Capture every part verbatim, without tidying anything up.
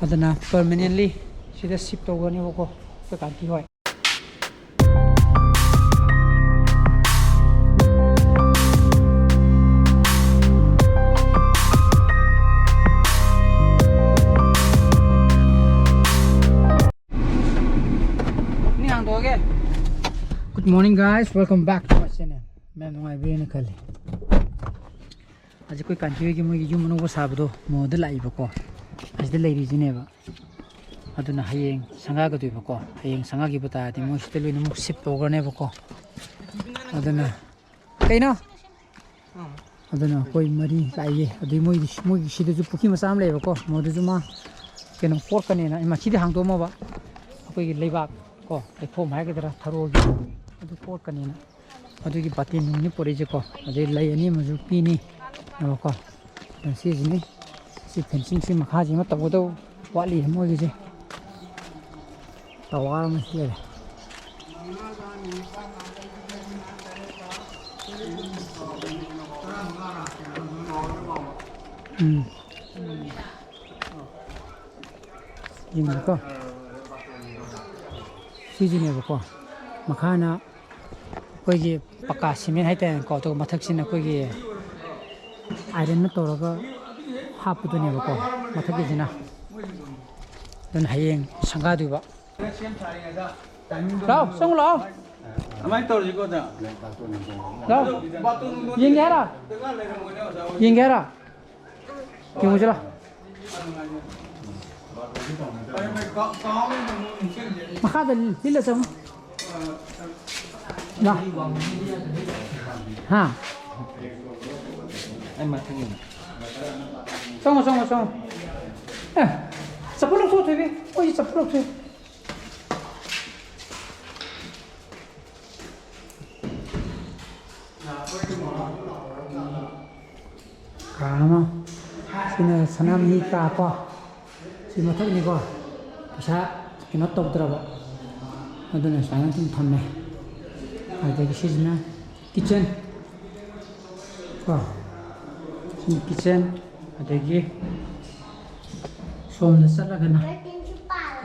ꯑꯗꯨꯅ permanently ꯁꯤꯗ shift ꯇꯧꯒꯅꯦꯕꯀꯣ, ꯑꯩꯈꯣꯏ ꯀꯥꯟꯇꯤ ꯍꯣꯏ꯫ ꯏꯅꯦ, ꯍꯥꯡꯗꯣꯛꯑꯒꯦ꯫ Good morning, guys, welcome back to my channel. ꯃꯌꯥꯝ ꯅꯨꯡꯉꯥꯏꯕꯤꯔꯦꯅ ꯈꯜꯂꯤ꯫ ꯍꯧꯖꯤꯛ ꯑꯩꯈꯣꯏ ꯀꯥꯟꯆꯤ ꯍꯣꯏꯒꯤ ꯃꯣꯏꯒꯤ ꯌꯨꯝ ꯑꯅꯧꯕ ꯁꯥꯕꯗꯣ ꯃꯣꯗ ꯂꯥꯛꯏꯕꯀꯣ, ꯑꯁꯤꯗ ꯂꯩꯔꯤꯁꯤꯅꯦꯕ꯫ ꯑꯗꯨꯅ ꯍꯌꯦꯡ ꯁꯪꯒꯥꯒꯗꯣꯏꯕꯀꯣ꯫ ꯍꯌꯦꯡ ꯁꯪꯒꯥꯈꯤꯕ ꯇꯥꯔꯗꯤ ꯃꯣꯏ ꯁꯤꯗ ꯂꯣꯏꯅꯃꯛ shift ꯇꯧꯈ꯭ꯔꯅꯦꯕꯀꯣ꯫ ꯑꯗꯨꯅ ꯀꯩꯅꯣ? ꯑꯗꯨꯅ ꯑꯩꯈꯣꯏ ꯃꯔꯤ ꯂꯥꯛꯏꯌꯦ꯫ ꯑꯗꯨꯏ ꯃꯣꯏꯒꯤ, ꯃꯣꯏꯒꯤ ꯁꯤꯗꯁꯨ ꯄꯨꯈ꯭ꯔꯤ ꯃꯆꯥ ꯑꯃ ꯂꯩꯌꯦꯕꯀꯣ꯫ ꯃꯗꯨꯁꯨ ꯃꯥ ꯀꯩꯅꯣ ꯀꯣꯠꯀꯅꯦꯅ, ꯃꯁꯤꯗꯤ ꯍꯥꯡꯗꯣꯛꯑꯝꯃꯕ꯫ ꯑꯩꯈꯣꯏꯒꯤ ꯂꯩꯕꯥꯛ ꯀꯣ, ꯂꯩꯈꯣꯝ ꯍꯥꯏꯒꯗ꯭ꯔꯥ, ꯊꯔꯣꯒꯤ, ꯑꯗꯨ ꯀꯣꯠꯀꯅꯦꯅ꯫ ꯑꯗꯨꯒꯤ ꯕꯥꯇꯤꯟ ꯅꯨꯡꯅꯤ ꯄꯨꯔꯛꯏꯁꯦꯀꯣ꯫ ꯑꯗꯩ ꯂꯩ ꯑꯅꯤ ꯑꯃꯁꯨ ꯄꯤꯅꯤ ꯍꯥꯏꯕꯀꯣ꯫ ꯑꯗꯣ ꯁꯤꯁꯤꯅꯤ꯫ ꯁꯤ fencing ꯁꯤ ꯃꯈꯥꯁꯤꯃ ꯇꯧꯒꯗꯧ ꯋꯥꯠꯂꯤ ꯃꯣꯏꯒꯤꯁꯦ꯫ Tower ꯑꯃ ꯂꯩꯔꯦ꯫ ꯎꯝ꯫ ꯌꯦꯡꯉꯨꯀꯣ꯫ ꯁꯤꯁꯤꯅꯦꯕꯀꯣ꯫ ꯃꯈꯥꯅ ꯑꯩꯈꯣꯏꯒꯤ ꯄꯀꯥ cement ꯍꯥꯏꯇꯥꯔꯦꯀꯣ, ꯑꯗꯨꯒ ꯃꯊꯛꯁꯤꯅ ꯑꯩꯈꯣꯏꯒꯤ ironꯅ ꯇꯧꯔꯒ ꯍꯥꯞꯄꯗꯨꯅꯦꯕꯀꯣ, ꯃꯊꯛꯀꯤꯁꯤꯅ꯫ ꯑꯗꯨꯅ ꯍꯌꯦꯡ ꯁꯪꯒꯥꯗꯣꯏꯕ꯫ ꯂꯥꯛꯑꯣ, ꯆꯪꯉꯨ ꯂꯥꯛꯑꯣ꯫ ꯀꯃꯥꯏꯅ ꯇꯧꯔꯁꯤꯀꯣ, ꯑꯗ? ꯂꯥꯛꯑꯣ꯫ ꯌꯦꯡꯒꯦ ꯍꯥꯏꯔꯣ? ꯌꯦꯡꯒꯦ ꯍꯥꯏꯔꯣ? ꯌꯦꯡꯉꯨꯁꯤ ꯂꯥꯎ꯫ ꯃꯈꯥꯗ ꯂꯤꯠꯂ ꯆꯪꯉꯨ꯫ ꯂꯥꯎ꯫ ꯍꯥ? ꯆꯪꯉꯣ, ꯆꯪꯉꯣ, ꯆꯪꯉꯣ꯫ ꯑꯦ, ꯆꯄꯜ ꯂꯧꯊꯣꯛ, ꯊꯣꯏꯕꯤ꯫ ꯑꯩꯈꯣꯏꯒꯤ ꯆꯄꯜ ꯂꯧꯊꯣꯛ꯫ ꯀꯥ ꯑꯃ꯫ ꯁꯤꯅ ꯁꯅꯥꯃꯍꯤ ꯀꯥ ꯀꯣ꯫ ꯁꯤ ꯃꯊꯛꯅꯤꯀꯣ꯫ ꯄꯩꯁꯥ ꯀꯩꯅꯣ ꯇꯧꯗ꯭ꯔꯕ꯫ ꯑꯗꯨꯅ ꯁꯨꯃꯥꯏꯅ ꯑꯗꯨꯝ ꯊꯝꯃꯦ꯫ ꯑꯗꯒꯤ ꯁꯤꯁꯤꯅ kitchen ꯀꯣ꯫ ꯁꯤꯅ kitchen꯫ ꯑꯗꯒꯤ ꯁꯣꯝꯗ ꯆꯠꯂꯒꯅ,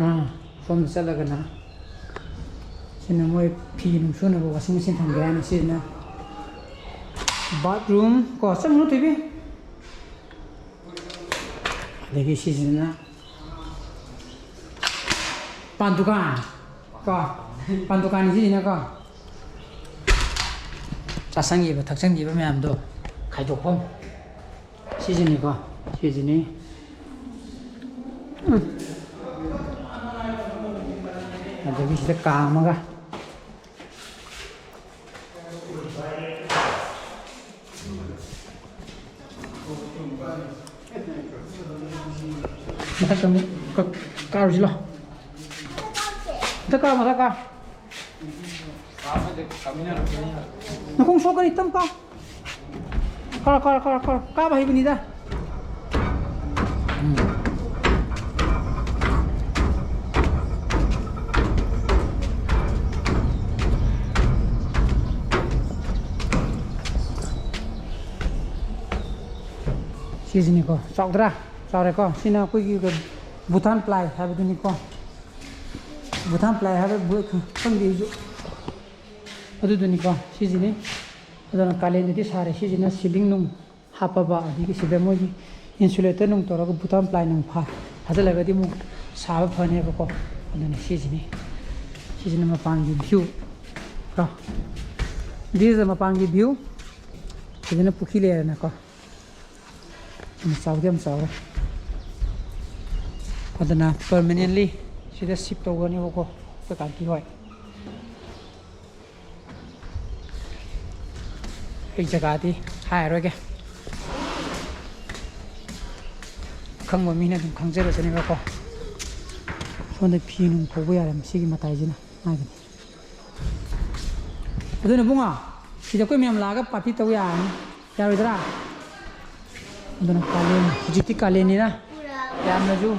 ꯑꯥ, ꯁꯣꯝꯗ ꯆꯠꯂꯒꯅ ꯁꯤꯅ ꯃꯣꯏ ꯐꯤ ꯅꯨꯡ ꯁꯨꯅꯕ washing machine ꯊꯝꯒꯦ ꯍꯥꯏꯅ ꯁꯤꯁꯤꯅ bathroom ꯀꯣ, ꯆꯪꯉꯨ ꯊꯣꯏꯕꯤ꯫ ꯑꯗꯒꯤ ꯁꯤꯁꯤꯅ ꯄꯥꯟ ꯗꯨꯀꯥꯟ ꯀꯣ, ꯄꯥꯟ ꯗꯨꯀꯥꯟ ꯁꯤꯁꯤꯅꯀꯣ, ꯆꯥꯁꯟꯈꯤꯕ ꯊꯛꯆꯟꯈꯤꯕ ꯃꯌꯥꯝꯗꯣ ꯈꯥꯏꯗꯣꯛꯐꯝ꯫ ꯁꯤꯁꯤꯅꯤꯀꯣ, ꯁꯤꯁꯤꯅꯤ꯫ ꯎꯝ꯫ ꯑꯗꯒꯤ ꯁꯤꯗ ꯀꯥ ꯑꯃꯒ꯫ ꯃꯊꯛꯇ ꯑꯃꯨꯛ ꯀ-, ꯀꯥꯔꯨꯁꯤ ꯂꯥꯎ꯫ ꯃꯊꯛ ꯀꯥ, ꯃꯊꯛ ꯀꯥ꯫ ꯅꯈꯣꯡ ꯁꯣꯛꯀꯅꯤ, ꯇꯞ ꯀꯥꯎ꯫ ꯀꯥꯔꯣ, ꯀꯥꯔꯣ, ꯀꯥꯔꯣ, ꯀꯥꯔꯣ꯫ ꯀꯥꯕ ꯍꯩꯕꯅꯤꯗ꯫ ꯎꯝ꯫ ꯁꯤꯁꯤꯅꯤꯀꯣ, ꯆꯥꯎꯗ꯭ꯔꯥ? ꯆꯥꯎꯔꯦꯀꯣ꯫ ꯁꯤꯅ ꯑꯩꯈꯣꯏꯒꯤ ꯚꯨꯇꯥꯟ ꯄ꯭ꯂꯥꯏ ꯍꯥꯏꯕꯗꯨꯅꯤꯀꯣ꯫ ꯚꯨꯇꯥꯟ ꯄ꯭ꯂꯥꯏ ꯍꯥꯏꯕ ꯕꯨ-, ꯈꯪꯗꯦ ꯑꯩꯁꯨ꯫ ꯑꯗꯨꯗꯨꯅꯤꯀꯣ, ꯁꯤꯁꯤꯅꯤ꯫ ꯑꯗꯨꯅ ꯀꯥꯂꯦꯟꯗꯗꯤ ꯁꯥꯔꯦ꯫ ꯁꯤꯁꯤꯅ ceiling ꯅꯨꯡ ꯍꯥꯞꯄꯕ, ꯑꯗꯒꯤ ꯁꯤꯗ ꯃꯣꯏꯒꯤ insulator ꯅꯨꯡ ꯇꯧꯔꯒ ꯚꯨꯇꯥꯟ ꯄ꯭ꯂꯥꯏ ꯅꯨꯡ ꯐꯥ-, ꯐꯥꯖꯤꯜꯂꯒꯗꯤ ꯑꯃꯨꯛ ꯁꯥꯕ ꯐꯅꯦꯕꯀꯣ꯫ ꯑꯗꯨꯅ ꯁꯤꯁꯤꯅꯤ꯫ ꯁꯤꯁꯤꯅ ꯃꯄꯥꯟꯒꯤ view ꯀꯣ꯫ This is ꯃꯄꯥꯟꯒꯤ view꯫ ꯁꯤꯗꯅ ꯄꯨꯈ꯭ꯔꯤ ꯂꯩꯔꯦꯅꯀꯣ꯫ ꯌꯥꯝ ꯆꯥꯎꯗꯤ ꯌꯥꯝ ꯆꯥꯎꯔꯦ꯫ ꯑꯗꯨꯅ permanently ꯁꯤꯗ shift ꯇꯧꯒꯅꯦꯕꯀꯣ ꯑꯩꯈꯣꯏ ꯀꯥꯟꯇꯤ ꯍꯣꯏ꯫ ꯑꯩ ꯖꯒꯥꯗꯤ ꯍꯥꯏꯔꯔꯣꯏꯒꯦ, ꯑꯈꯪꯕ ꯃꯤꯅ ꯑꯗꯨꯝ ꯈꯪꯖꯔꯁꯅꯦꯕꯀꯣ꯫ ꯁꯣꯝꯗ ꯐꯤ ꯅꯨꯡ ꯐꯧꯕ ꯌꯥꯔꯦ ꯃꯁꯤꯒꯤ ꯃꯇꯥꯏꯁꯤꯅ ꯃꯥꯒꯤꯅꯤ꯫ ꯑꯗꯨꯅ ꯏꯕꯨꯡꯉꯣ, ꯁꯤꯗ ꯑꯩꯈꯣꯏ ꯃꯌꯥꯝ ꯂꯥꯛꯑꯒ party ꯇꯧ ꯌꯥꯔꯅꯤ꯫ ꯌꯥꯔꯣꯏꯗ꯭ꯔꯥ? ꯑꯗꯨꯅ ꯀꯥꯂꯦꯟ, ꯍꯧꯖꯤꯛꯇꯤ ꯀꯥꯂꯦꯟꯅꯤꯅ ꯌꯥꯝꯅꯁꯨ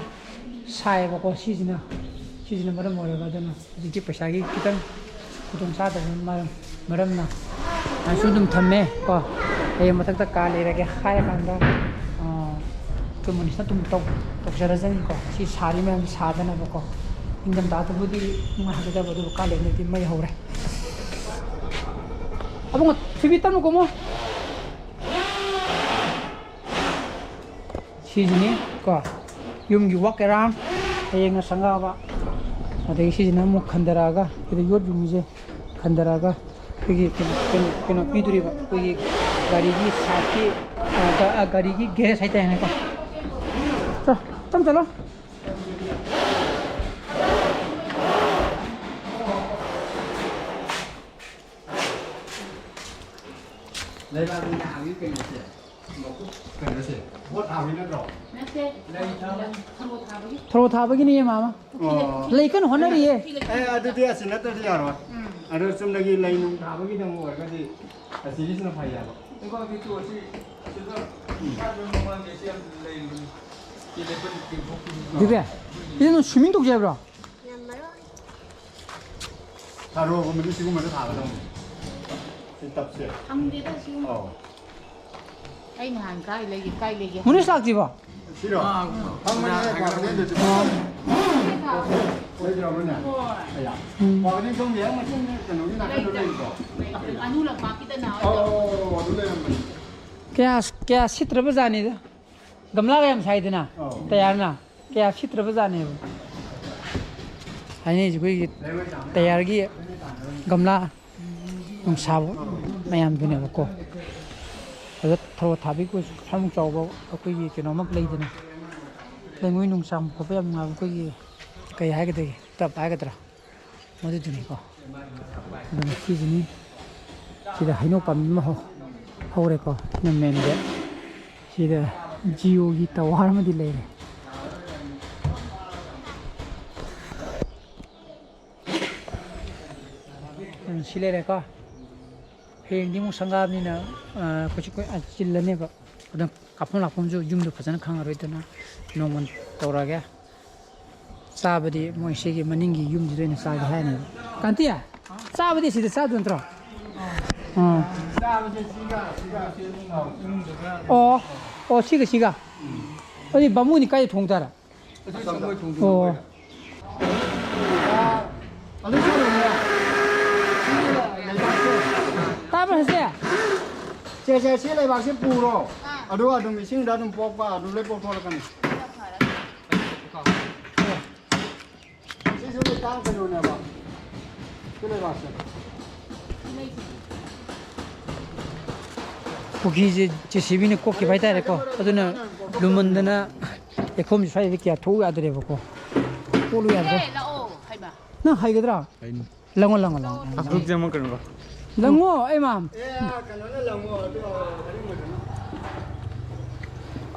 ꯁꯥꯏꯌꯦꯕꯀꯣ꯫ ꯁꯤꯁꯤꯅ, ꯁꯤꯁꯤꯅ ꯃꯔꯝ ꯑꯣꯏꯔꯒ ꯑꯗꯨꯅ ꯍꯧꯖꯤꯛꯇꯤ ꯄꯩꯁꯥꯒꯤ ꯈꯤꯇꯪ ꯈꯨꯗꯣꯡ ꯆꯥꯗꯕ ꯃꯔꯝ, ꯃꯔꯝꯅ ꯑꯩꯁꯨ ꯑꯗꯨꯝ ꯊꯝꯃꯦ ꯀꯣ꯫ ꯍꯌꯦꯡ ꯃꯊꯛꯇ ꯀꯥ ꯂꯩꯔꯒꯦ ꯍꯥꯏꯔꯀꯥꯟꯗ, ꯑꯥ, ꯃꯨꯅꯤꯁꯅ ꯑꯗꯨꯝ ꯇꯧ ꯇꯧꯖꯔꯖꯅꯤꯀꯣ꯫ ꯁꯤ ꯁꯥꯔꯤ ꯃꯌꯥꯝꯁꯤ ꯁꯥꯗꯅꯕꯀꯣ꯫ ꯏꯪꯊꯝꯊꯥꯗꯕꯨꯗꯤ ꯅꯨꯡꯉꯥꯏꯖꯗꯕ, ꯑꯗꯨꯕꯨ ꯀꯥꯂꯦꯟꯗꯗꯤ ꯃꯩ ꯍꯧꯔꯦ꯫ ꯑꯕꯨꯡꯉꯣ, ꯊꯣꯏꯕꯤ, ꯇꯞꯅ ꯀꯨꯝꯃꯣ꯫ ꯁꯤꯁꯤꯅꯤ ꯀꯣ, ꯌꯨꯝꯒꯤ walk around꯫ ꯍꯌꯦꯡꯅ ꯁꯪꯒꯥꯕ꯫ ꯑꯗꯒꯤ ꯁꯤꯁꯤꯅ ꯑꯃꯨꯛ ꯈꯟꯊꯔꯛꯑꯒ, ꯁꯤꯗ ꯌꯣꯠ ꯌꯨꯡꯉꯤꯁꯦ ꯈꯟꯊꯔꯛꯑꯒ ꯑꯩꯈꯣꯏꯒꯤ ꯀꯩꯅꯣ, ꯀꯩꯅꯣ, ꯀꯩꯅꯣ ꯄꯤꯗꯣꯔꯤꯕ, ꯑꯩꯈꯣꯏꯒꯤ ꯒꯥꯔꯤꯒꯤ ꯁꯥꯏꯠꯀꯤ, ꯑ, ꯒ-, ꯑ, ꯒꯥꯔꯤꯒꯤ garage ꯍꯥꯏꯇꯥꯔꯦꯅꯦꯀꯣ꯫ ꯆꯣ, ꯇꯞ ꯆꯠꯂꯣ꯫ ꯂꯩꯕꯥꯛ ꯅꯥꯕꯒꯤ ꯀꯩꯅꯣꯁꯦ, ꯀꯩꯅꯣꯁꯦ, ꯄꯣꯠ ꯊꯥꯕꯒꯤ ꯅꯠꯇ꯭ꯔꯣ? ꯅꯠꯇꯦ꯫ ꯂꯩ ꯊꯥꯕ꯫ ꯊꯔꯣ ꯊꯥꯕꯒꯤ꯫ ꯊꯔꯣ ꯊꯥꯕꯒꯤꯅꯦ, ꯃꯥꯃ꯫ ꯑꯣ꯫ ꯂꯩ ꯀꯟꯅ ꯍꯣꯠꯅꯔꯤꯌꯦ꯫ ꯑꯦ, ꯑꯗꯨꯗꯤ ꯑꯁꯤ ꯅꯠꯇ꯭ꯔꯗꯤ ꯌꯥꯔꯣꯏ꯫ ꯎꯝ꯫ ꯑꯗꯣ ꯆꯨꯝꯅꯒꯤ ꯂꯩ ꯅꯨꯡ ꯊꯥꯕꯒꯤꯗꯪ ꯑꯣꯏꯔꯒꯗꯤ ꯑꯁꯤꯒꯤꯁꯤꯅ ꯐꯩ ꯍꯥꯏꯕ꯫ ꯂꯩꯕꯥꯛꯇꯤ ꯇꯣꯛꯑꯁꯤ, ꯑꯁꯤꯗ ꯄꯥꯏꯕ ꯃꯃꯥꯡꯒꯤ ꯑꯁꯤ ꯌꯥꯝ ꯂꯩꯕꯅꯤ꯫ ꯁꯤ ꯂꯦꯞꯄ ꯇꯤꯡꯊꯣꯛꯄꯅꯤ꯫ ꯕꯤꯕꯦ, ꯁꯤꯗ ꯅꯪ swimming ꯇꯧꯖꯦ ꯍꯥꯏꯕ꯭ꯔꯣ? ꯊꯔꯣꯒꯨꯝꯕꯗꯤ ꯁꯤꯒꯨꯝꯕꯗ ꯊꯥꯒꯗꯧꯅꯤ꯫ ꯁꯤ ꯇꯞꯁꯦ꯫ ꯐꯪꯗꯦꯗ ꯁꯤꯒꯨꯝꯕ꯫ ꯑꯧ꯫ ꯑꯩ ꯅꯍꯥꯟ ꯀꯥꯏ ꯂꯩꯒꯦ, ꯀꯥꯏ ꯂꯩꯒꯦ? ꯃꯨꯅꯤꯁ ꯂꯥꯛꯇ꯭ꯔꯤꯕꯣ? ꯁꯤꯔꯣ? ꯑꯥ, ꯐꯪꯕꯅꯦ, ꯑꯥ, ꯀ꯭ꯋꯥꯀꯩꯊꯦꯜꯗꯁꯨ꯫ ꯑꯥ꯫ ꯂꯩꯇ꯭ꯔꯕꯅꯦ? ꯍꯣꯏ꯫ ꯑꯌꯥ꯫ ꯎꯝ꯫ ꯀ꯭ꯋꯥꯀꯩꯊꯦꯜ ꯁꯣꯝꯒꯤ ꯍꯦꯛ ꯃꯆꯤꯟꯗ ꯀꯩꯅꯣꯒꯤ ꯅꯥꯀꯟꯗ ꯂꯩꯇ꯭ꯔꯦ꯫ ꯂꯩꯇ꯭ꯔꯣ? ꯂꯩꯇ꯭ꯔꯦ꯫ ꯉꯥꯅꯨ ꯂꯝꯄꯥꯛꯀꯤꯗꯅ ꯑꯧ, ꯑꯧ, ꯑꯧ, ꯑꯗꯨ ꯂꯩꯔꯝꯕꯅꯤ꯫ ꯀꯌꯥ, ꯀꯌꯥ ꯁꯤꯠꯇ꯭ꯔꯕ ꯖꯥꯠꯅꯤꯗ꯫ ꯒꯝꯂꯥꯒ ꯌꯥꯝ ꯁꯥꯏꯗꯅ, ꯑꯧ꯫ ꯇꯌꯥꯔꯅ꯫ ꯀꯌꯥ ꯁꯤꯠꯇ꯭ꯔꯕ ꯖꯥꯠꯅꯦꯕ꯫ ꯍꯥꯏꯅꯩꯁꯦ ꯑꯩꯈꯣꯏꯒꯤ ꯇꯌꯥꯔꯒꯤ ꯒꯝꯂꯥ ꯅꯨꯡꯁꯥꯕ ꯃꯌꯥꯝꯗꯨꯅꯦꯕꯀꯣ꯫ ꯑꯗ ꯊꯔꯣ ꯊꯥꯕꯒꯤ ꯈ꯭ꯋꯥꯏꯗꯒꯤ ꯆꯥꯎꯕ ꯑꯩꯈꯣꯏꯒꯤ ꯀꯩꯅꯣꯃꯛ ꯂꯩꯗꯅ, ꯂꯩꯉꯣꯏ ꯅꯨꯡ ꯆꯥꯝꯕ ꯈꯣꯠꯄ ꯌꯥꯝ ꯅꯨꯡꯉꯥꯏꯕ, ꯑꯩꯈꯣꯏꯒꯤ ꯀꯩ ꯍꯥꯏꯒꯗꯒꯦ, tub ꯍꯥꯏꯒꯗ꯭ꯔꯥ, ꯃꯗꯨꯗꯨꯅꯤꯀꯣ꯫ ꯑꯗꯨꯅ ꯁꯤꯁꯤꯅꯤ꯫ ꯁꯤꯗ ꯍꯩꯅꯧ ꯄꯥꯝꯕꯤ ꯑꯃ ꯍꯧ-, ꯍꯧꯔꯦꯀꯣ꯫ ꯁꯤꯅ main gate꯫ ꯁꯤꯗ ꯖꯤꯑꯣꯒꯤ tower ꯑꯃꯗꯤ ꯂꯩꯔꯦ꯫ ꯎꯝ, ꯁꯤ ꯂꯩꯔꯦꯀꯣ꯫ ꯍꯌꯦꯡꯗꯤ ꯑꯃꯨꯛ ꯁꯪꯒꯥꯕꯅꯤꯅ, ꯑ, ꯀꯩꯁꯨ ꯀꯨꯏ-, ꯑ, ꯆꯤꯜꯂꯅꯦꯕ꯫ ꯑꯗꯨꯝ ꯀꯥꯞꯐꯝ ꯂꯥꯛꯐꯝꯁꯨ ꯌꯨꯝꯗ ꯐꯖꯅ ꯈꯪꯉꯔꯣꯏꯗꯅ ꯅꯣꯡꯃ ꯇꯧꯔꯛꯑꯒꯦ꯫ ꯆꯥꯕꯗꯤ ꯃꯣꯏ ꯁꯤꯒꯤ ꯃꯅꯤꯡꯒꯤ ꯌꯨꯝꯁꯤꯗ ꯑꯣꯏꯅ ꯆꯥꯒꯦ ꯍꯥꯏꯅꯦꯕ꯫ ꯀꯥꯟꯇꯤ, ꯆꯥꯕꯗꯤ ꯁꯤꯗ ꯆꯥꯗꯣꯏ ꯅꯠꯇ꯭ꯔꯣ? ꯑꯥ꯫ ꯆꯥꯕꯁꯦ ꯁꯤꯒ, ꯁꯤꯒ, ꯁꯤꯒ ꯏꯃꯨꯡꯗ ꯈꯔ ꯑꯣ, ꯑꯣ, ꯁꯤꯒ ꯁꯤꯒ꯫ ꯎꯝ꯫ ꯑꯗꯨꯗꯤ ꯕꯥꯃꯣꯟꯗꯤ ꯀꯥꯏꯗ ꯊꯣꯡ ꯇꯥꯔꯦ? ꯑꯗꯨ ꯆꯪꯕꯩ ꯊꯣꯡꯗꯣ ꯑꯣ꯫ ꯃꯣꯏꯅ꯫ ꯑꯗꯨ ꯆꯠꯂꯨꯅꯦ꯫ ꯁꯤ ꯂꯩꯕꯥꯛꯁꯦ꯫ ꯇꯥꯕ꯭ꯔꯥ ꯁꯦ? ꯁꯦ, ꯁꯦ, ꯁꯤ ꯂꯩꯕꯥꯛꯁꯦ ꯄꯨꯔꯣ꯫ ꯑꯥ꯫ ꯑꯗꯨꯒ ꯑꯗꯨꯝ ꯏꯁꯤꯡꯗ ꯑꯗꯨꯝ ꯄꯣꯛꯄ, ꯑꯗꯨꯝ ꯂꯣꯏ ꯄꯣꯛꯊꯣꯔꯛꯀꯅꯤ꯫ ꯌꯥꯝ ꯐꯔꯦ꯫ ꯁꯤꯁꯨ ꯂꯩꯇꯥꯡ ꯀꯩꯅꯣꯅꯦꯕ꯫ ꯁꯤ ꯂꯩꯕꯥꯛꯁꯦ꯫ ꯄꯨꯈ꯭ꯔꯤꯁꯦ ꯖꯦ ꯁꯤ ꯕꯤꯅ ꯀꯣꯛꯈꯤꯕ ꯍꯥꯏꯇꯥꯔꯦꯀꯣ꯫ ꯑꯗꯨꯅ ꯂꯨꯃꯟꯗꯅ ꯂꯩꯈꯣꯝꯁꯦ ꯁ꯭ꯋꯥꯏꯗꯗꯤ ꯀꯌꯥ ꯊꯣꯛꯎ ꯌꯥꯗ꯭ꯔꯦꯕꯀꯣ꯫ ꯀꯣꯠꯂꯨ ꯌꯥꯗ꯭ꯔꯦ꯫ ꯑꯦ, ꯂꯥꯛꯑꯣ, ꯍꯥꯏꯃ꯫ ꯅꯪ ꯍꯩꯒꯗ꯭ꯔꯥ? ꯍꯩꯅꯤ꯫ ꯂꯪꯉꯣ, ꯂꯪꯉꯣ, ꯂꯪꯉꯣ꯫ ꯑꯁ, ꯒ꯭ꯔꯨꯞꯁꯦ ꯑꯃꯨꯛ ꯀꯩꯅꯣ ꯂꯥꯛꯑꯣ꯫ ꯂꯪꯉꯣ, ꯑꯩ ꯃꯥꯝ꯫ ꯑꯦ, ꯀꯩꯅꯣꯅ ꯂꯪꯉꯣ, ꯑꯗꯨ ꯑꯔꯤꯡꯕꯗꯨꯅ꯫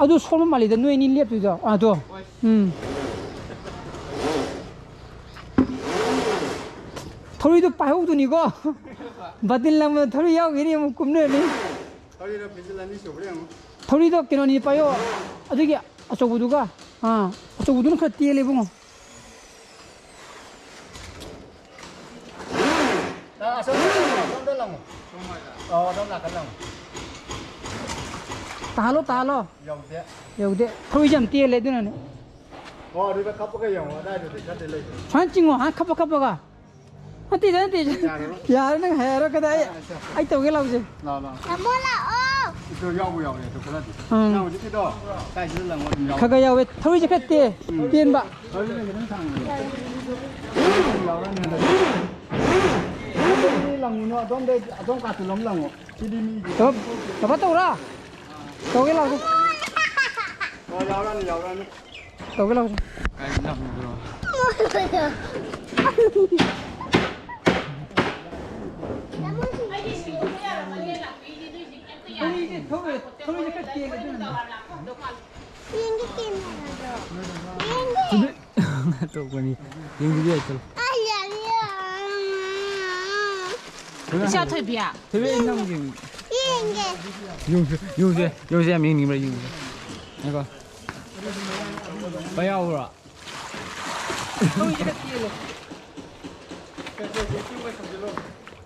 ꯑꯗꯨ ꯁꯣꯟꯕ ꯃꯥꯜꯂꯤꯗ, ꯅꯣꯏ ꯑꯅꯤ ꯂꯦꯞꯇꯣꯏꯗꯣ꯫ ꯑꯥ, ꯑꯗꯣ꯫ ꯍꯣꯏ꯫ ꯎꯝ꯫ ꯊꯧꯔꯤꯗꯣ ꯄꯥꯏꯍꯧꯗꯨꯅꯤꯀꯣ꯫ ꯕꯥꯇꯤꯟ ꯂꯪꯕꯗ ꯊꯧꯔꯤ ꯌꯥꯎꯈꯤꯅꯤ, ꯑꯃꯨꯛ ꯀꯨꯝꯅꯔꯅꯤ꯫ ꯊꯧꯔꯤꯗꯣ ꯐꯤꯖꯤꯜ ꯑꯅꯤ ꯁꯨꯕ꯭ꯔꯥ ꯌꯦꯡꯉꯨ꯫ ꯊꯧꯔꯤꯗꯣ ꯀꯩꯅꯣꯅꯤ ꯄꯥꯏꯌꯣ꯫ ꯑꯗꯨꯒꯤ ꯑꯆꯧꯕꯗꯨꯒ꯫ ꯑꯥ, ꯑꯆꯧꯕꯗꯨꯅ ꯈꯔ ꯇꯦꯜꯂꯦ, ꯏꯕꯨꯡꯉꯣ꯫ ꯑꯥ, ꯑꯁꯣꯝꯗ ꯂꯪꯉꯣ, ꯑꯁꯣꯝꯗ ꯂꯪꯉꯣ꯫ ꯑꯣ, ꯑꯗꯣꯝ ꯅꯥꯀꯟ ꯂꯪꯉꯣ꯫ ꯇꯥꯍꯜꯂꯣ, ꯇꯥꯍꯜꯂꯣ꯫ ꯌꯧꯗꯦ꯫ ꯌꯧꯗꯦ꯫ ꯊꯧꯔꯤꯁꯦ ꯌꯥꯝ ꯇꯦꯜꯂꯦ, ꯑꯗꯨꯅꯅꯦ꯫ ꯑꯣ, ꯑꯗꯨꯗ ꯀꯞꯄꯒ ꯌꯦꯡꯉꯣ, ꯑꯗꯥꯏꯗꯨꯗꯤ ꯈꯔꯗꯤ ꯂꯩꯕꯅꯦ꯫ ꯁꯨꯃꯥꯏꯅ ꯆꯤꯡꯉꯣ, ꯍꯥ, ꯀꯞꯄ ꯀꯞꯄꯒ꯫ ꯅꯠꯇꯦꯗ, ꯅꯠꯇꯦꯗ꯫ ꯌꯥꯔꯦꯕ? ꯌꯥꯔꯦ, ꯅꯪ ꯍꯥꯏꯔꯔꯣꯏ ꯀꯗꯥꯏ? ꯑꯥ, ꯑꯥ, ꯑꯥ꯫ ꯑꯩ ꯇꯧꯒꯦ ꯂꯥꯎꯁꯦ꯫ ꯂꯥꯎ, ꯂꯥꯎ꯫ ꯇꯥꯃꯣ ꯂꯥꯛꯑꯣ꯫ ꯑꯗꯨ ꯌꯥꯎꯕꯨ ꯌꯥꯎꯔꯦ, ꯑꯗꯨ ꯈꯔꯗꯤ꯫ ꯎꯝ꯫ ꯅꯪ ꯍꯧꯖꯤꯛꯀꯤꯗꯣ ꯀꯥꯏꯗꯅꯣ ꯂꯪꯉꯣ ꯑꯗꯨꯝ ꯌꯥꯎꯔꯦ꯫ ꯈꯔ ꯈꯔ ꯌꯥꯎꯋꯦ, ꯊꯧꯔꯤꯁꯦ ꯈꯔ ꯇꯦ-, ꯎꯝ꯫ ꯇꯦꯟꯕ꯫ ꯊꯧꯔꯤꯁꯦ ꯈꯤꯇꯪ ꯁꯥꯡꯉꯦ꯫ ꯌꯥꯎꯔꯅꯤ ꯍꯟꯗꯛꯇꯤ꯫ ꯑꯗꯨꯗꯤ ꯂꯪꯉꯨꯅꯨ, ꯑꯗꯣꯝꯗꯩ, ꯑꯗꯣꯝ ꯀꯥꯇꯨ ꯂꯣꯝ ꯂꯪꯉꯣ꯫ ꯁꯤꯗꯤ ꯃꯤꯒꯤ꯫ ꯇꯧ-, ꯇꯧꯔ ꯇꯧꯔ꯫ ꯇꯧꯒꯦ ꯂꯥꯎꯁꯦ꯫ ꯑꯣ, ꯌꯥꯎꯔꯅꯤ, ꯌꯥꯎꯔꯅꯤ꯫ ꯇꯧꯒꯦ ꯂꯥꯎꯁꯦ꯫ ꯀꯥꯏ ꯂꯪꯉꯨꯗ꯭ꯔꯣ? ꯊꯧꯔꯤꯁꯦ, ꯊꯧꯔꯤ-, ꯊꯧꯔꯤꯁꯦ ꯈꯔ ꯇꯦꯜꯂꯦ ꯑꯗꯨꯅꯅꯦ꯫ ꯌꯦꯡꯒꯦ ꯀꯦꯃꯦꯔꯥꯗꯣ꯫ ꯌꯦꯡꯒꯦ꯫ ꯑꯇꯣꯞꯄꯅꯤ꯫ ꯌꯦꯡꯗꯕꯤ ꯌꯥꯏ, ꯆꯠꯂꯣ꯫ ꯑꯩ ꯌꯥꯅꯤ꯫ ꯏꯆꯥ ꯊꯣꯏꯕꯤ꯫ ꯊꯣꯏꯕꯤ, ꯑꯩ ꯅꯪ ꯌꯦꯡ-, ꯌꯦꯡꯒꯦ꯫ ꯌꯨꯝꯁꯦ, ꯌꯨꯝꯁꯦ, ꯌꯨꯝꯁꯦ ꯌꯥꯝ ꯌꯦꯡꯅꯤꯡꯕ꯭ꯔꯥ, ꯌꯨꯝꯁꯦ? ꯉꯥꯏꯈꯣ꯫ ꯄꯥ ꯌꯥꯎꯕ꯭ꯔꯣ?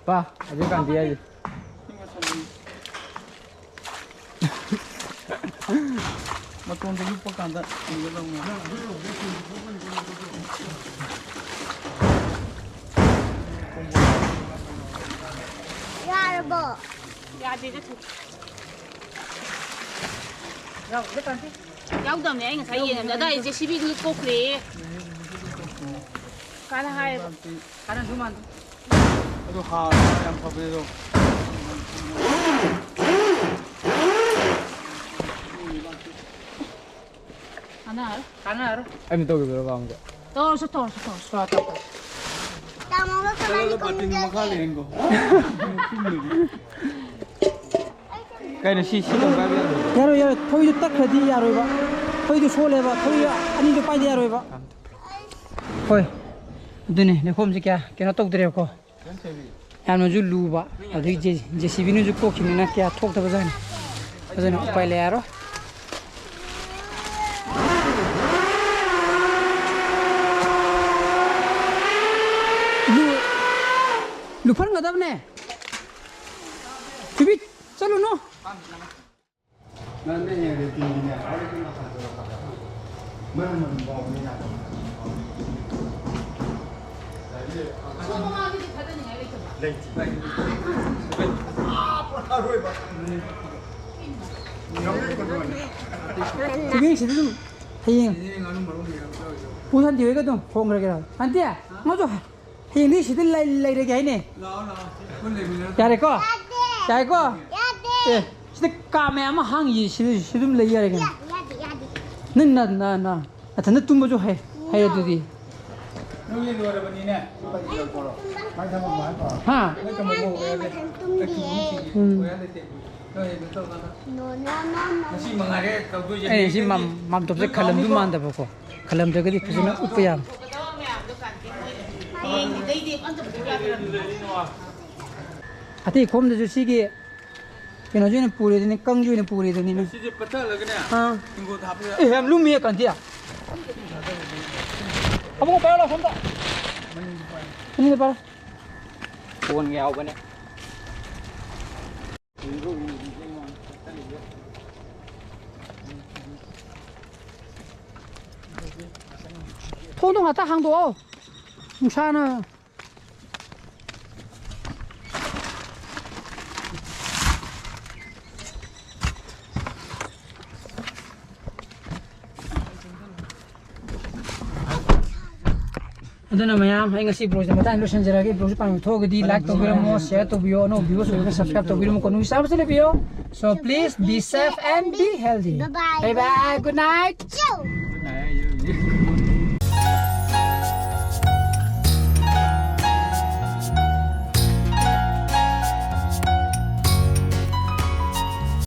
ꯄꯥ, ꯑꯗꯨ ꯀꯥꯟꯗꯤ ꯌꯥꯏ꯫ ꯃꯇꯣꯟꯗ ꯂꯨꯞꯄ ꯀꯥꯟꯗ ꯎꯒꯗꯧꯅꯦ꯫ ꯌꯥꯔꯕꯣ? ꯌꯥꯗꯦꯗ, ꯊꯨ꯫ ꯌꯥꯎꯗꯕꯅꯦ, ꯑꯩ ꯉꯁꯥꯏ ꯌꯦꯡꯉꯝꯗꯦ꯫ ꯑꯗꯥꯏ ꯖꯦ ꯁꯤ ꯕꯤꯗꯨꯅ ꯀꯣꯛꯈ꯭ꯔꯦꯌꯦ꯫ ꯀꯥꯟꯅ ꯍꯥꯏꯌꯦꯕ꯫ ꯀꯥꯟꯅꯁꯨ ꯃꯥꯟꯗꯦ꯫ ꯑꯗꯨ ꯍꯥꯔ ꯌꯥꯝ ꯐꯕꯅꯦ ꯑꯗꯣ꯫ ꯀꯥꯟꯅꯔꯣꯏ꯫ ꯀꯥꯟꯅꯔꯣꯏ꯫ ꯑꯩꯅ ꯇꯧꯈꯤꯕꯗꯣ ꯄꯥꯝꯗꯦ꯫ ꯇꯧꯔꯁꯨ, ꯇꯧꯔꯁꯨ, ꯇꯧꯔꯁꯨ꯫ ꯇꯧꯔꯣ, ꯇꯧꯔꯣ, ꯇꯧꯔꯣ꯫ ꯇꯥꯃꯣꯒ ꯆꯠꯂꯒ ꯀꯃꯥꯏꯅ ꯕꯥꯇꯤꯟ ꯃꯈꯥ ꯀꯨꯝꯗꯒꯦ? ꯂꯩꯍꯟꯈꯣ꯫ ꯀꯩꯅꯣ ꯁꯤ, ꯁꯤ ꯇꯧꯕ ꯌꯥꯕ ꯌꯥꯗꯕ꯭ꯔꯣ? ꯌꯥꯔꯣꯏ, ꯌꯥꯔꯣꯏ꯫ ꯊꯧꯔꯤꯗꯣ ꯇꯠꯈ꯭ꯔꯗꯤ ꯌꯥꯔꯣꯏꯕ꯫ ꯊꯧꯔꯤꯗꯣ ꯁꯣꯜꯂꯦꯕ꯫ ꯊꯧꯔꯤ ꯑꯅꯤꯗꯣ ꯄꯥꯏꯗ ꯌꯥꯔꯣꯏꯕ꯫ ꯍꯣꯏ꯫ ꯑꯗꯨꯅꯦ, ꯂꯩꯈꯣꯝꯁꯦ ꯀꯌꯥ ꯀꯩꯅꯣ ꯇꯧꯗ꯭ꯔꯦꯕꯀꯣ꯫ ꯌꯥꯝꯅꯁꯨ ꯂꯨꯕ꯫ ꯑꯗꯨꯗꯒꯤ ꯖꯦ-, ꯖꯦ ꯁꯤ ꯕꯤꯅꯁꯨ ꯀꯣꯛꯈꯤꯕꯅꯤꯅ ꯀꯌꯥ ꯊꯣꯛꯇꯕꯖꯥꯠꯅꯤ꯫ ꯑꯗꯨꯅ ꯎꯄꯥꯏ ꯂꯩꯔꯔꯣꯏ꯫ ꯂꯨ-, ꯂꯨꯞꯍꯟꯒꯗꯕꯅꯦ꯫ ꯊꯣꯏꯕꯤ, ꯆꯠꯂꯨꯅꯨ꯫ ꯅꯪ ꯅꯪ ꯍꯌꯦꯡ ꯔꯦꯇꯤꯡꯒꯤꯅꯦ, ꯍꯥꯏꯔꯗꯤ ꯃꯈꯥ ꯆꯠꯂꯣ꯫ ꯃꯔꯝ ꯑꯗꯨꯝ ꯄꯥꯎ ꯃꯤ ꯌꯥꯗꯕ꯫ ꯂꯩꯇꯦ꯫ ꯑꯥ, ꯄꯨꯔꯥ ꯑꯔꯣꯏꯕ꯫ ꯊꯣꯏꯕꯤ, ꯁꯤꯗ ꯑꯗꯨꯝ ꯍꯌꯦꯡ ꯄꯨ ꯁꯥꯟꯇꯤ ꯍꯣꯏꯒ ꯑꯗꯨꯝ ꯍꯣꯡꯈ꯭ꯔꯒꯦꯔꯥ? ꯁꯥꯟꯇꯤ, ꯃꯥꯁꯨ ꯍꯌꯦꯡꯗꯤ ꯁꯤꯗ ꯂꯩ-, ꯂꯩꯔꯒꯦ ꯍꯥꯏꯅꯦ꯫ ꯂꯥꯛꯑꯣ, ꯂꯥꯛꯑꯣ꯫ ꯄꯨꯟ ꯂꯩꯃꯤꯟꯅꯔꯁꯤ꯫ ꯌꯥꯔꯦꯀꯣ? ꯌꯥꯔꯦꯀꯣ? ꯌꯥꯗꯦ꯫ ꯑꯦ, ꯁꯤꯗ ꯀꯥ ꯃꯌꯥꯝ ꯑꯃ ꯍꯥꯡꯉꯤꯌꯦ, ꯁꯤꯗ, ꯁꯤꯗ ꯑꯗꯨꯝ ꯂꯩ ꯌꯥꯔꯦ ꯀꯩꯅꯣ꯫ ꯌꯥꯗꯦ, ꯌꯥꯗꯦ, ꯌꯥꯗꯦ꯫ ꯅꯪ ꯅ-, ꯅ-, ꯅ-, ꯅꯊꯟꯗ ꯇꯨꯝꯕꯁꯨ ꯍꯩ, ꯍꯩ ꯑꯗꯨꯗꯤ꯫ ꯅꯪꯒꯤ ꯂꯣꯏꯔꯕꯅꯤꯅꯦ꯫ ꯍꯥ? ꯑꯩ ꯇꯨꯝꯕ ꯍꯩꯇꯦ, ꯃꯊꯟ ꯇꯨꯝꯗꯤꯌꯦ꯫ ꯎꯝ꯫ ꯅꯣ, ꯅꯣ, ꯅꯣ, ꯅꯣ꯫ ꯉꯁꯤ ꯃꯉꯥꯏꯔꯦ ꯇꯧꯗꯣꯏꯁꯦ꯫ ꯑꯩ ꯁꯤ ꯃꯝ-, ꯃꯥꯝꯇꯣꯞꯁꯦ ꯈꯜꯂꯝꯁꯨ ꯃꯥꯟꯗꯕꯀꯣ꯫ ꯈꯜꯂꯝꯗ꯭ꯔꯒꯗꯤ ꯐꯖꯅ ꯎꯞꯄ ꯌꯥꯕ꯫ ꯑꯇꯩ ꯈꯣꯝꯗꯁꯨ ꯁꯤꯒꯤ ꯀꯩꯅꯣꯁꯤ ꯑꯣꯏꯅ ꯄꯨꯔꯦꯗꯨꯅꯤ, ꯀꯪꯁꯤ ꯑꯣꯏꯅ ꯄꯨꯔꯦꯗꯨꯅꯤꯅꯦ꯫ ꯁꯤꯁꯦ ꯄꯠꯊꯍꯜꯂꯒꯅꯦ, ꯑꯥ꯫ ꯏꯪꯒꯣꯜꯗ ꯍꯥꯞꯄ ꯌꯥꯏ꯫ ꯑꯦ, ꯌꯥꯝ ꯂꯨꯝꯃꯤꯌꯦ ꯀꯟꯇꯤ꯫ ꯑꯃꯨꯛ ꯄꯥꯏꯔꯣ ꯂꯥꯎ ꯁꯣꯝꯗ꯫ ꯃꯅꯤꯡꯗ ꯄꯥꯏꯔꯣ꯫ ꯐꯣꯟꯒ ꯌꯥꯎꯕꯅꯦ꯫ ꯊꯣꯡꯗꯣ ꯉꯥꯛꯇ ꯍꯥꯡꯗꯣꯛꯑꯣ꯫ ꯅꯨꯡꯁꯥꯅ꯫ ꯑꯗꯨꯅ ꯃꯌꯥꯝ, ꯑꯩ ꯉꯁꯤ vlogꯁꯦ ꯃꯇꯥꯡ ꯂꯣꯏꯁꯤꯟꯖꯔꯒꯦ꯫ Vlogꯁꯦ ꯄꯥꯝꯕꯤꯕ ꯊꯣꯛꯑꯒꯗꯤ like ꯇꯧꯕꯤꯔꯝꯃꯣ, share ꯇꯧꯕꯤꯌꯣ, ꯑꯅꯧꯕ viewers ꯑꯣꯏꯔꯒ subscribe ꯇꯧꯕꯤꯔꯝꯃꯣ, ꯀꯣꯅꯨꯡꯒꯤ ꯆꯥꯕꯁꯨ ꯂꯩꯕꯤꯌꯣ꯫ So please be safe and be healthy. Bye bye. Bye bye. Good night.